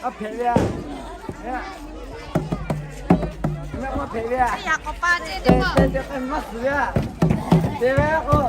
Maˇ hpehꞈ ve a. Maˇ hpehꞈ ve a. Te te te maˇ suhˍ ve a. Te ve k'o.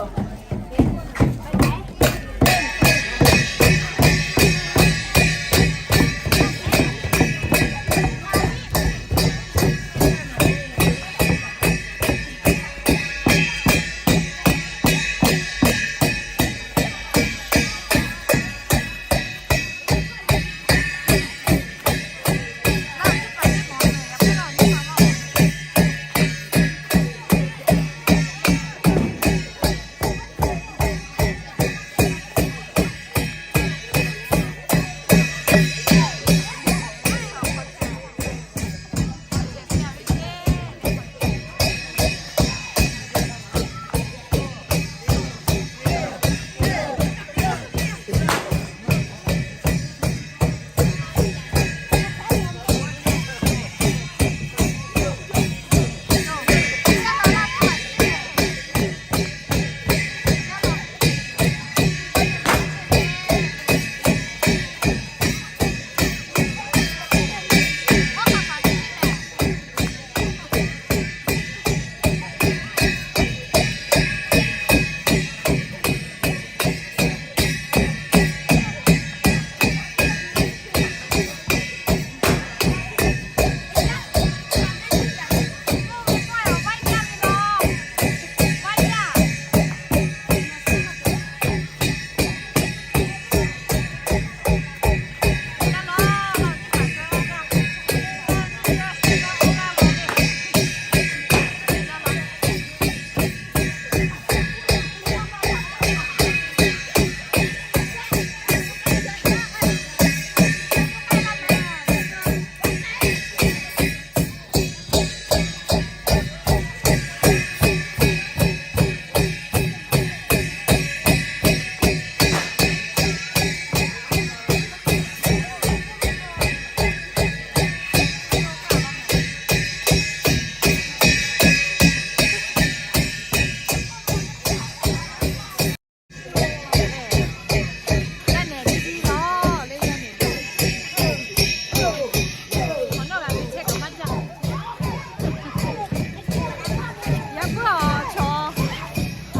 Yaꞈ puiˉ awˬ chaw,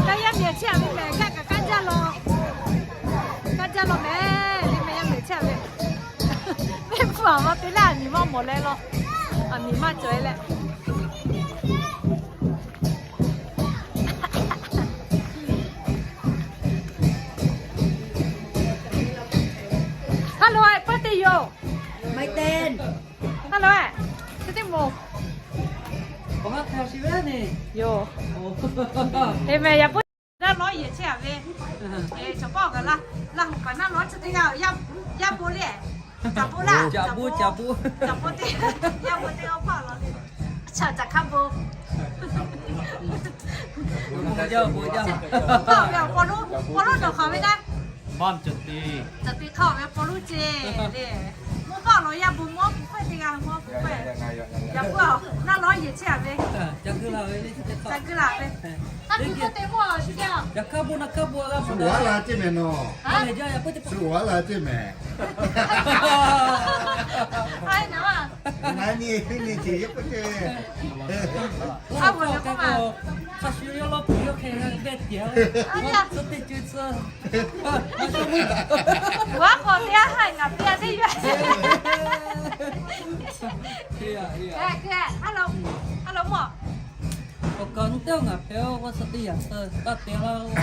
kaˇ yaˇ miˬ chehˇ ve mehˬ, gaˇ kaꞈ kaˇ jaˇ law, kaˇ jaˇ law mehˬ, le mehˬ yaˇ miˬ chehˇ ve. Mehˆ hpu aˬ ma te leh aˬ miˍ maˇ mawˬ leh law, aˬ miˍ maˇ cawˬ e leh. Hello, ai, pawˇ te yoˬ. Hello, ai, te teˇ moˍ. Yoˬ. Te mehˬ yaꞈ puiˉ naˇ lawˉ yehˬ chehˇ a ve. Chaw pawˆ kaꞈ laˇ, laˇ hoꞈ kaꞈ naˇ lawˉ chi teˇ g'aˇ, yaˇ bon le. Caˍ bon laˇ, caˍ bon, caˍ bon, caˍ bon teˇ, yaˇ bon teˇ g'aˇ hpaˇ laˬ le. Chaꞈ caꞈ hk'a bon. Hpaˇ ve awˬ paw lonˉ, paw lonˉ dawˬ hk'aˬ ve naˇ. Caˍ te hk'aˇ ve paw lonˉ ceˇ le. Mvuhˇ paˆ lawˬ yaˇ bon mawˇ puˬ hpehˇ teˇ g'aˇ mawˇ puˬ hpehˇ. Yaꞈ puiˉ a, naˇ lawˉ yehˬ chehˇ a ve. Caˍ guˇ la ve le, caˍ guˇ la ve. Yaꞈ hk'aˇ bon naˇ hk'aˇ bon a laˇ. Shu waˉ la ceˇ mehˬ nawˬ. Shu waˉ la ceˇ mehˬ. Ai naˍ. Naˉ nyi teˇ nyi ceˬ yaˇ k'oˆ ceˇ. Hk'a shu yawˇ lawˇ kuiˬ yawˇ hk'e g'a beh tiꞈ a. Tcuh teˇ co tcuh. Waˉ k'awꞈ te a, ha ngaˬ te a teˇ yaˇ. Hello, hello mawˇ. Awˬ kaꞈ teˇ ngaˬ hpehꞈ-oˬ, g'uˇ suhˍ teˇ yaꞈ suh taˇ te laˇ-oˬ.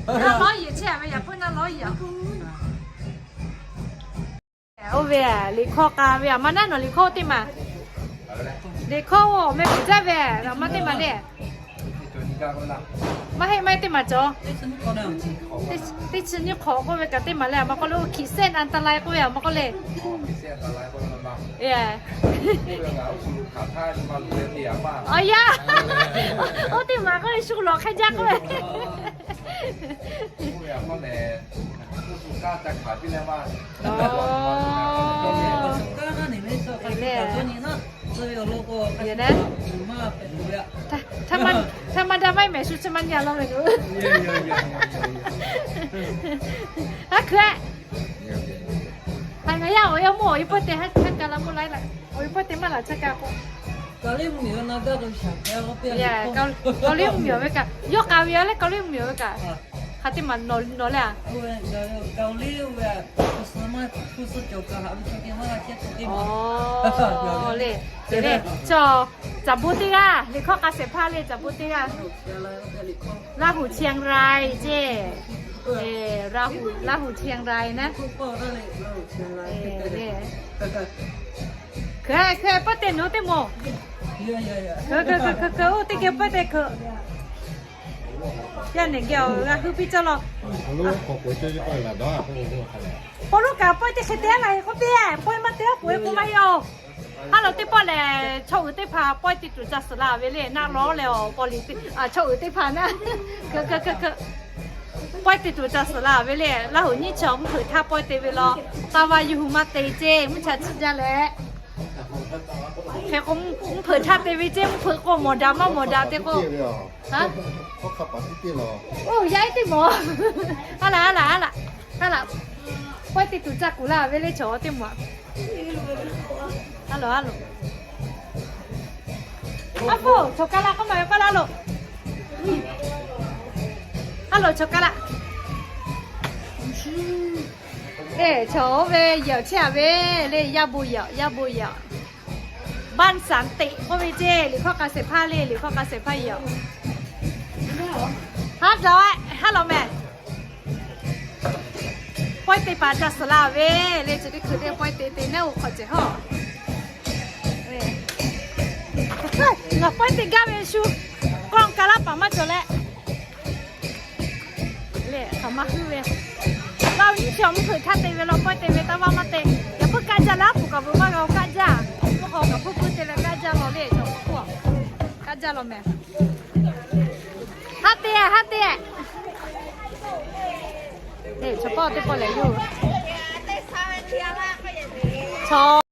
Naˇ lawˉ yehˬ chehˇ a ve, yaꞈ puiˉ naˇ lawˉ yehˬ. Oˇ ve liꞈ hkawˇ k'a ve aˬ ma naˉ nawˬ liꞈ hkawˇ teˇ maˬ. Liꞈ hkawˇ oˇ meh puˬ jaˇ ve aˬ ma teˇ maˬ le. Maˇ heˆ, maˇ heˆ teˇ maˬ cawˬ. Teˇ chi nyiˇ hk'awꞈ k'oˆ ve kaꞈ teˇ maˬ le, aˬ ma k'oˆ le, oˇ hkiꞈ sehˉ anˍ ta lai k'oˆ ve aˬ ma k'oˆ le. Aˬ yaˇ, oˇ teˇ maˬ k'oˆ ve shu lawˬ hk'e jaˇ k'oˆ ve. Htaˇ ma da maˇ mehˍ shu chi ma nyi a law ve yoˬ. Aˉ hkui-e. Hk'aˬ ngaˬ yaˇ awˬ yaˇ mawˇ awˬ e pawehˇ te haˉ ka la mawˇ laiˉ laꞈ, awˬ e pawehˇ te maˇ laꞈ ca ka k'o, Kawˍliˇ mvuhˇmiˬ ve kaꞈ yawˇ k'a ve yoˬ leh, Kawˍliˇ mvuhˇmiˬ ve kaꞈ hk'aˬ teˇ maˬ nawˬ leh a. Leh, leh, chaw, caˬ bon teˇ g'aˇ, liꞈ hkawˇ k'a shehˍ hpaˇ leh caˬ bon teˇ g'aˇ. Laˇ huˍ Chiang Rai ceˇ. Laˇ huˍ, Laˇ huˍ Chiang Rai naˉ. Hk'e hk'e pawehˇ te nawˬ teˇ moˍ. Hk'e hk'e hk'e hk'e oˇ teˇ geh pawehˇ te hk'e. Yaˇ nehˬ geh awˬ g'a hui piˇ cawˇ law. Paw lo kaꞈ pawehˇ te hk'e te laˇ k'oˆ piˇ, pawehˇ maˇ te a k'oˆ e k'o maˇ heˆ oˬ. Haˉ lo teˇ pawˆ lehˬ, chaw uiˍ teˇ hpaˍ pawehˇ te tuˬ ca suhˍ la ve le, naˆ lawˉ leh awˬ paw liꞈ, chaw uiˍ teˇ hpaˍ naˆ, pawehˇ te tuˬ ca suhˍ la ve le. Laˇ huˍ nyiˇ chi mvuhˇ hpeuꞈ htaˇ pawehˇ te ve law, taˇ va yuˬ hui maˇ te ceˇ, mvuhˇ cha chi jaˇ leh. Hk'e k'o, mvuhˇ hpeuꞈ htaˇ te ve ceˇ, mvuhˇ hpeuꞈ k'o mawˬ daꞈ maˇ mawˬ daꞈ te k'o. Oˇ, yaˇ iˉ teˇ mawˬ. A laˬ, a laˬ, a laˬ, a laˬ. Pawehˇ te tuˬ ca kuˬ la ve le chaw teˇ moˍ. A loˬ, a loˬ. Aˉ poˆ, chaw ka laˇ k'oˆ ma ve k'oˆ laˇ loˬ. A loˬ, chaw ka laˇ. Eˬ, chaw oˇ ve yehˬ chehˇ a ve le, yaˇ bon yehˬ, yaˇ bon yehˬ. Baˆ saˍ teꞈ k'oˆ ve ceˇ, liꞈ hkawˇ k'a shehˍ hpaˇ le, liꞈ hkawˇ k'a shehˍ hpaˇ yehˬ. Haˉ dawˬ, haˉ law mehˍ. Pawehˇ te paˍ ca suhˍ la ve le, chi teˇ hkui te pawehˇ te te naˉ oˬ hk'awꞈ cehˬ hawˇ. Ngaˬ pawehˇ te gaˇ ve shu, kawˆ ka laˇ paˍ maˇ cawˬ leh. Lehˬ, hk'aˬ ma huiˉ ve. Laˇ huˍ nyiˇ chi awˬ mvuhˇ hpeuꞈ htaˇ te ve law, pawehˇ te ve taˇ vaˇ maˇ te. Yaꞈ puiˉ kaˆ jaˇ leh, aˉ puˍ kaꞈ vuˬ maˇ g'a kaˆ jaˇ. Mvuhˇ haw kaꞈ hpuˇ puiˉ te leh kaˆ jaˇ law le, chaw hk'oˆ kaˆ jaˇ law mehˍ. Haˉ te, haˉ te. Chaw pawˆ teˇ pawˆ lehˬ yoˬ. Chaw